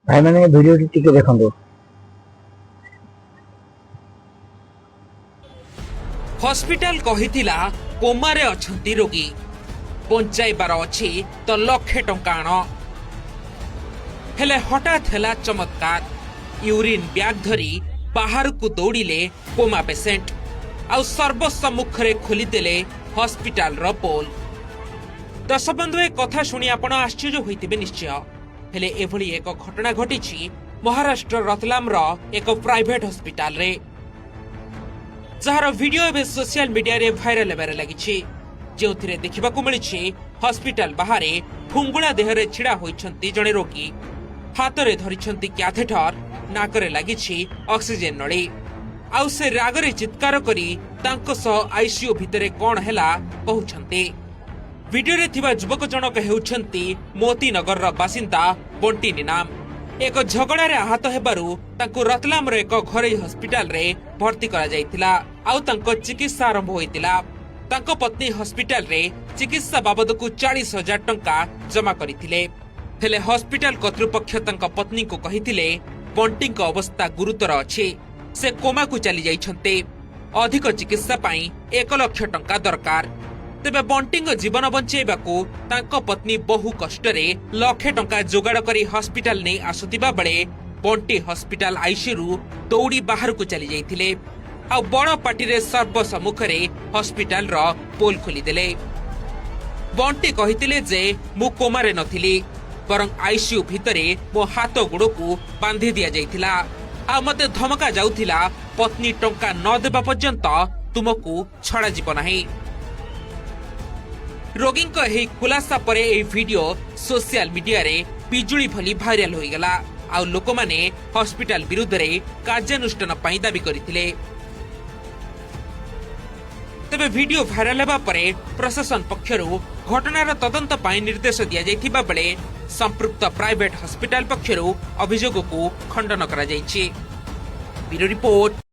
ଭାଇମାନେ, ଭିଡ଼ିଓଟି ଟିକେ ଦେଖନ୍ତୁ। ହସ୍ପିଟାଲ କହିଥିଲା କୋମାରେ ଅଛନ୍ତି ରୋଗୀ, ବଞ୍ଚାଇବାର ଅଛି ତ ଲକ୍ଷେ ଟଙ୍କା ଆଣ। ହେଲେ ହଠାତ୍ ହେଲା ଚମତ୍କାର। ୟୁରିନ୍ ବ୍ୟାଗ୍ ଧରି ବାହାରକୁ ଦୌଡ଼ିଲେ କୋମା ପେସେଣ୍ଟ, ଆଉ ସର୍ବସମ୍ମୁଖରେ ଖୋଲିଦେଲେ ହସ୍ପିଟାଲର ପୋଲ୍। ଦର୍ଶକ ବନ୍ଧୁ, ଏ କଥା ଶୁଣି ଆପଣ ଆଶ୍ଚର୍ଯ୍ୟ ହୋଇଥିବେ ନିଶ୍ଚୟ। ହେଲେ ଏଭଳି ଏକ ଘଟଣା ଘଟିଛି ମହାରାଷ୍ଟ୍ର ରତଲାମର ଏକ ପ୍ରାଇଭେଟ ହସ୍ପିଟାଲରେ, ଯାହାର ଭିଡିଓ ଏବେ ସୋସିଆଲ ମିଡିଆରେ ଭାଇରାଲ ହେବାରେ ଲାଗିଛି, ଯେଉଁଥିରେ ଦେଖିବାକୁ ମିଳିଛି ହସ୍ପିଟାଲ ବାହାରେ ଫୁଙ୍ଗୁଳା ଦେହରେ ଛିଡ଼ା ହୋଇଛନ୍ତି ଜଣେ ରୋଗୀ। ହାତରେ ଧରିଛନ୍ତି କ୍ୟାଥେଟର, ନାକରେ ଲାଗିଛି ଅକ୍ସିଜେନ ନଳୀ। ଆଉ ସେ ରାଗରେ ଚିତ୍କାର କରି ତାଙ୍କ ସହ ଆଇସିୟୁ ଭିତରେ କଣ ହେଲା କହୁଛନ୍ତି। ଭିଡିଓରେ ଥିବା ଯୁବକ ଜଣକ ହେଉଛନ୍ତି ମୋତିନଗରର ବାସିନ୍ଦା ବଣ୍ଟି ନିନାମ। ଏକ ଝଗଡ଼ାରେ ଆହତ ହେବାରୁ ତାଙ୍କୁ ରତଲାମର ଏକ ଘରୋଇ ହସ୍ପିଟାଲରେ ଭର୍ତ୍ତି କରାଯାଇଥିଲା, ଆଉ ତାଙ୍କ ଚିକିତ୍ସା ଆରମ୍ଭ ହୋଇଥିଲା। ତାଙ୍କ ପତ୍ନୀ ହସ୍ପିଟାଲରେ ଚିକିତ୍ସା ବାବଦକୁ 40,000 ଟଙ୍କା ଜମା କରିଥିଲେ। ହେଲେ ହସ୍ପିଟାଲ କର୍ତ୍ତୃପକ୍ଷ ତାଙ୍କ ପତ୍ନୀଙ୍କୁ କହିଥିଲେ, ବଣ୍ଟିଙ୍କ ଅବସ୍ଥା ଗୁରୁତର ଅଛି, ସେ କୋମାକୁ ଚାଲି ଯାଇଛନ୍ତି, ଅଧିକ ଚିକିତ୍ସା ପାଇଁ 1 ଲକ୍ଷ ଟଙ୍କା ଦରକାର। ତେବେ ବଣ୍ଟିଙ୍କ ଜୀବନ ବଞ୍ଚାଇବାକୁ ତାଙ୍କ ପତ୍ନୀ ବହୁ କଷ୍ଟରେ ଲକ୍ଷେ ଟଙ୍କା ଯୋଗାଡ଼ କରି ହସ୍ପିଟାଲ ନେଇ ଆସୁଥିବା ବେଳେ ବଣ୍ଟି ହସ୍ପିଟାଲ ଆଇସିୟୁରୁ ଦୌଡ଼ି ବାହାରକୁ ଚାଲି ଯାଇଥିଲେ, ଆଉ ବଡ଼ ପାଟିରେ ସର୍ବସମ୍ମୁଖରେ ହସ୍ପିଟାଲର ପୋଲ୍ ଖୋଲିଦେଲେ। ବଣ୍ଟି କହିଥିଲେ ଯେ ମୁଁ କୋମାରେ ନଥିଲି, ବରଂ ଆଇସିୟୁ ଭିତରେ ମୋ ହାତ ଗୋଡ଼କୁ ବାନ୍ଧି ଦିଆଯାଇଥିଲା, ଆଉ ମତେ ଧମକା ଯାଉଥିଲା, ପତ୍ନୀ ଟଙ୍କା ନ ଦେବା ପର୍ଯ୍ୟନ୍ତ ତୁମକୁ ଛଡ଼ାଯିବ ନାହିଁ। ରୋଗୀଙ୍କ ଏହି ଖୁଲାସା ପରେ ଏହି ଭିଡିଓ ସୋସିଆଲ ମିଡିଆରେ ବିଜୁଳି ଭଳି ଭାଇରାଲ ହୋଇଗଲା, ଆଉ ଲୋକମାନେ ହସ୍ପିଟାଲ ବିରୁଦ୍ଧରେ କାର୍ଯ୍ୟାନୁଷ୍ଠାନ ପାଇଁ ଦାବି କରିଥିଲେ। ତେବେ ଭିଡିଓ ଭାଇରାଲ ହେବା ପରେ ପ୍ରଶାସନ ପକ୍ଷରୁ ଘଟଣାର ତଦନ୍ତ ପାଇଁ ନିର୍ଦ୍ଦେଶ ଦିଆଯାଇଥିବା ବେଳେ ସମ୍ପୃକ୍ତ ପ୍ରାଇଭେଟ ହସ୍ପିଟାଲ ପକ୍ଷରୁ ଅଭିଯୋଗକୁ ଖଣ୍ଡନ କରାଯାଇଛି। Bureau report,